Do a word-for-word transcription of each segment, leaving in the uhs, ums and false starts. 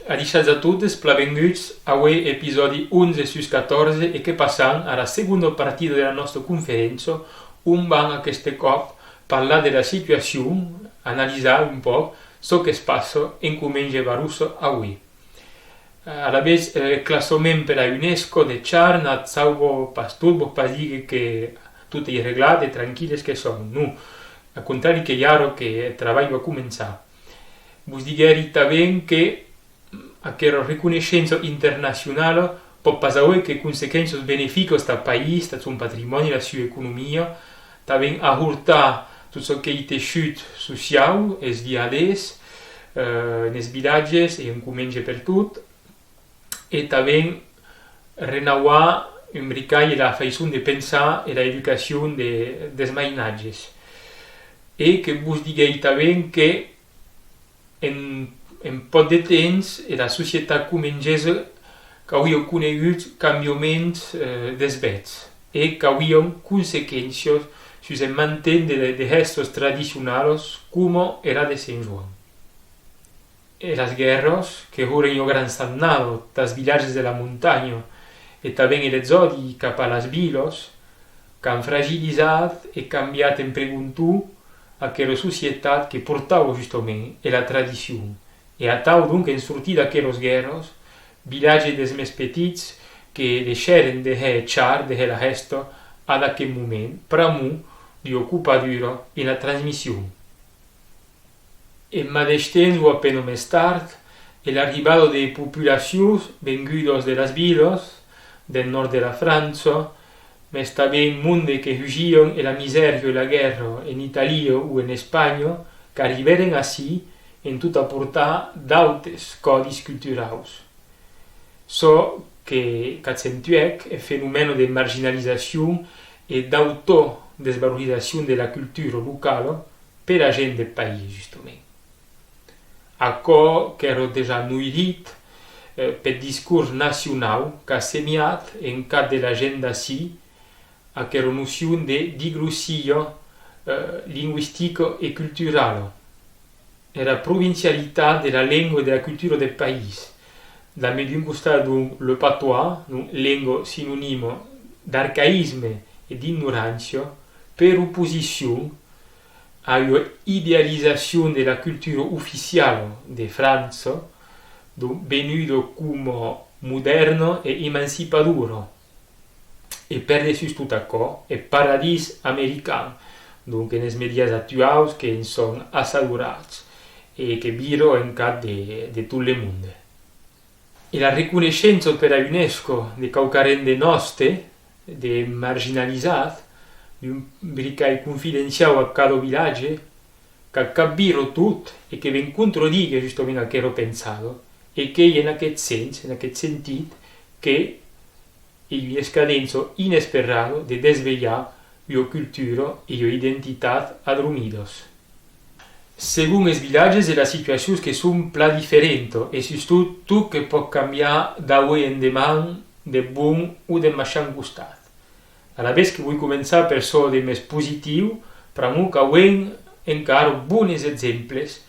Adishatz a totes, plan venguts a aué episòdi onze sus catorze e que passam a la segonda partida de la nòsta conferéncia, on vam aqueste còp parlar de la situacion, analisar un pauc çò que's passa en Comenge Barossa aué. Alavetz, eh, classament per la UNESCO de char n'at sauva pas tot, vòu pas díguer que tot ei reglat e tranquilles que son. Non, al contrari, qu'ei ara que eth trabalh va començar. Vos diguèri tanben que aquera reconeishença internacionala pòt pas auer que consequéncias beneficas tath país, tath son patrimòni, la sua economia, tanben ahortar tot çò qu'ei teishut sociau, es viadèrs, eh, enes vilatges e en Comenge pertot, e tanben renauar un bricalh era faiçon de pensar e la educacion de, des mainatges. E que vos diguèri tanben que en, en pòc de temps era societat comengesa qu'auia conegut cambiaments, eh, desbèths e qu'auian consequéncias sus eth manten de, de hèstas tradicionalas coma era de Sent Joan. Eras guèrras que horen ua gran samnada tàs vilatges de la montanha e tanben er exòdi cap a las vilas qu'an fragilizat e cambiat en pregonton aquera societat que portava justament era tradicion. E atau, donc, en sortir d'aqueras guèrras, vilatges des mès petits que deishèren de hèr char, de hèr la hèsta ad aqueth moment, pr'amor d'ua copadura ena transmission. En madeish temps, o a pena mès tard, e l'arribada de populacions vengudas de las vilas, deth nòrd de la França, mès tanben monde que hugian era misèria e la guèrra en Italia o en Espanha, qu'arribèren ací en tot aportar d'autes còdis culturaus. Çò que, qu'accentuèc eth fenomèn de marginalizacion e d'autodesvalorizacion de la cultura locala pera gent deth país, justament. Aquò qu'èra dejà noirit, eh, peth discors nacionau qu'a semiat en cap de la gent d'ací aquera nocion de diglossia, eh, lingüistica e culturala. Era provincialitat de la lenga e de la cultura deth país. Damb d'un costat, donc, le patois, donc, lenga sinonima d'arcaïsme e d'ignorància, per oposicion a ua idealizacion de la cultura oficiala de França, donc, venuda coma modèrna e emancipadora. E per dessús tot aquò, eth paradís american, donc enes medias actuaus que en son assadorats e que viran en cap de, de tot le monde. E la reconeishença per la UNESCO de quauquarren de nòste, de marginalizat, d'un bricalh confidenciau a cada vilatge, qu'a capvira tot e que ven contradíguer justament aquera pensada, e qu'ei en aqueth sens, en aqueth sentit, que ei ua escadença inesperada de desvelhar ua cultura e ua identitat adromidas. Segon es vilatges, era situacion que son plan diferenta, e sustot tot que pòt cambiar d'aué en deman de bon o de maishant costat. Alavetz que voi començar per çò de mès positiu, pr'amor qu'auem encara bones exemples,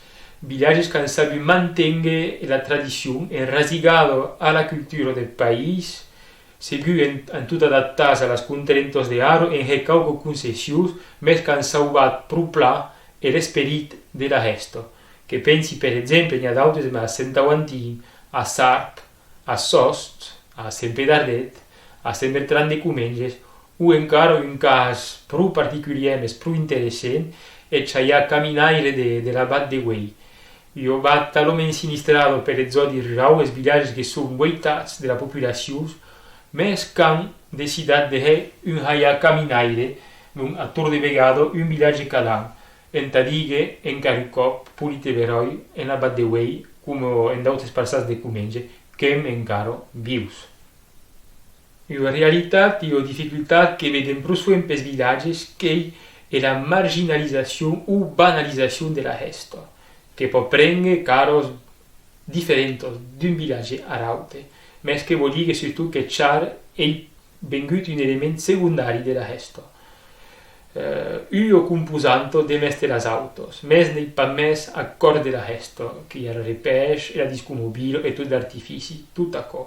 vilatges qu'an sabut manténguer era tradicion enrasigada a la cultura deth país, segur en, en tot adaptar-se a las contraintas de ara, en hèr quauques concessions, mès qu'an sauvat pro plan er esperit de la hèsta. Que pensi, per exemple, n'i a d'autes, mas a Sent Auantin, a Sarp, a Sòst, a Sent Pedardet, a Sent Bertran de Comenges, o encara un cas pro particulièr, mès pro interessent, eth halhar caminaire de, de la Vath de Uei. Ua vath talament sinistrada per exòdi rurau, es vilatges que son voitats de la populacion, mès qu'an decidat de hèr un halhar caminaire, donc a torn de vegada un vilatge cada an, entà díguer encara un còp polit e beròi ena Vath de Uei, coma en d'autes parçans de Comenge, qu'èm encara vius. Ua realitat e ua dificultat que vedem pro soent pes vilatges qu'ei era marginalizacion o banalizacion de la hèsta, que pòt prénguer caras diferentas d'un vilatge ar aute, mès que vòu díguer sustot que char ei vengut un element segondari de la hèsta. eh, ua composanta demest de las autas, mès n'ei pas mès a còr de la hèsta, qu'ei era repèrs e la disco mobila e tot d'artifici, tot aquò.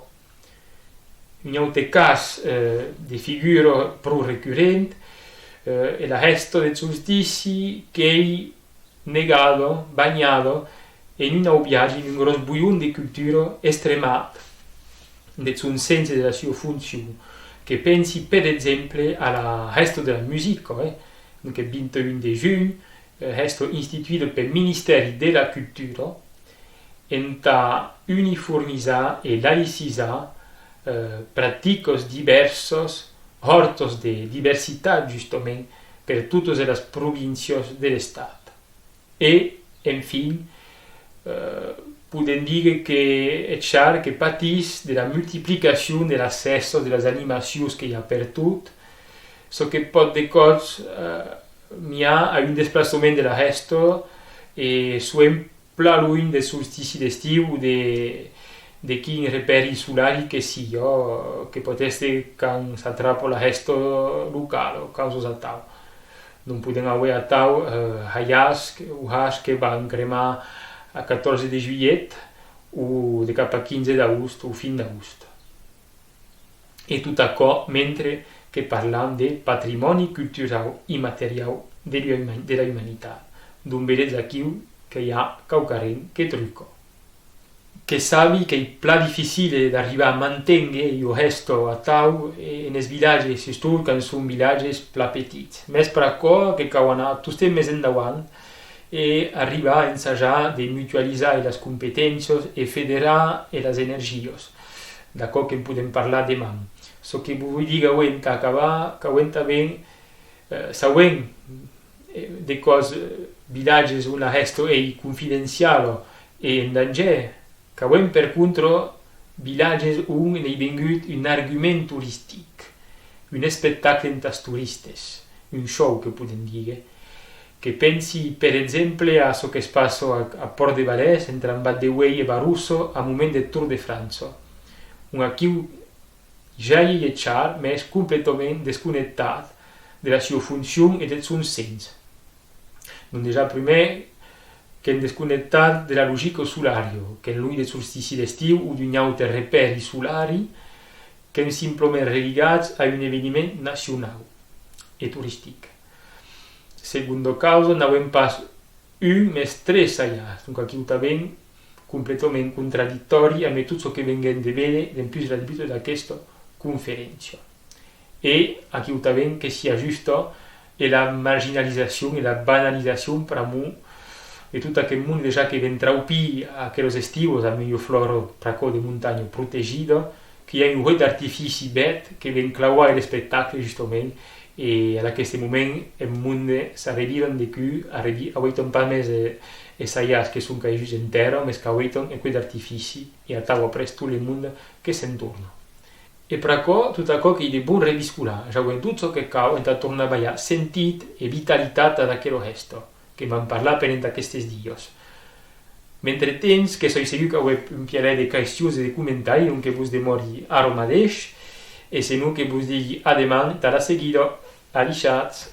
Un aute cas, eh, de figura pro recurrent, eh, e la hèsta deth solstici qu'ei negada, banhada en un aubiatge, en un gròs bolhon de cultura extremat deth son sens e de la sua foncion. Que pensi, per exemple, a la hèsta de la musica, eh? Donc, eth vint-e-un de junh, eh, hèsta instituida peth Ministèri de la Cultura entà uniformizar e laïcizar, eh, practicas divèrsas, hòrtas de diversitat, justament, per totas eras províncias de l'Estat. E, enfin, eh, podem díguer que eth Char que patís de la multiplicacion de las hèstas, de las animacions que i a pertot, çò que pòt de còps, eh, miar a un desplaçament de la hèsta e soent plan luenh deth solstici d'estiu o de, de quin repèri solari que sia, que pòt èster quand s'atrapa la hèsta locala o causas atau. Non podem auer atau, eh, halhàs o hars que van cremar a catorze de julhet o de cap a quinze d'agost o fin d'agost. E tot aquò mentre que parlam de patrimòni culturau immateriau de l'uma-, de la umanitat, dont vedetz aquiu que i a quauquarren que truca. Que sabi qu'ei plan dificile d'arribar a manténguer ua hèsta atau enes vilatges, sustot quand son vilatges plan petits. Mès pr'aquò que cau anar tostemp mès endauant e arribar a ensajar de mutualizar eras competéncias e federar eras energias. D'aquò que'n podem parlar deman. Çò que vos voi díguer aué entà acabar, qu'auem tanben, eh, s'auem, eh, de còps, eh, vilatges on la hèsta ei confidenciala e en dangèr, qu'auem per contra vilatges on n'ei vengut un argument toristic, un espectacle entàs toristes, un show que podem díguer. Que pensi, per exemple, a çò que's passa a, a Pòrt de Valès, entre Ambat de Uelh e Barossa, a moment deth Tour de França, on aquiu ja i ei eth Char, mès completament desconnectat de la sua foncion e deth son sens. Donc dejà prumèr, qu'èm desconnectat de la logica solària, qu'èm luenh deth solstici d'estiu o d'un aute repèri solari, qu'èm simplament religats a un eveniment nacionau e toristic. Segonda causa, n'auem pas un, mès tres halhàs, donc aquiu tanben completament contradictòri amb tot çò que venguem de véder dempús la debuta d'aquesta conferéncia. E aquiu tanben que s'i ajusta e la marginalizacion e la banalizacion pr'amor de tot aqueth monde dejà que ven traupir aqueras estiuas amb ua flòra pr'aquò de montanha protegida, que i a un huec d'artifici bèth que ven clauar er espectacle justament, e ad aqueste moment eth monde s'arreviran de cuu, arrevi-, aueiton pas mès, eh, es halhàs que son caiguts en tèrra, mès qu'aueiton eth huec d'artifici, e atau après tot le monde que se'n torna. E pr'aquò, tot aquò qu'ei de bon reviscolar, ja auem tot çò que cau entà tornar balhar sentit e vitalitat ad aquera hèsta, que vam parlar pendent aquestes dias. Mentretemps, que soi segur qu'auetz un pialèr de questions e de comentaris, donc que vos demòri ara madeish, e senon que vos digui a deman tà la seguida. Adishatz!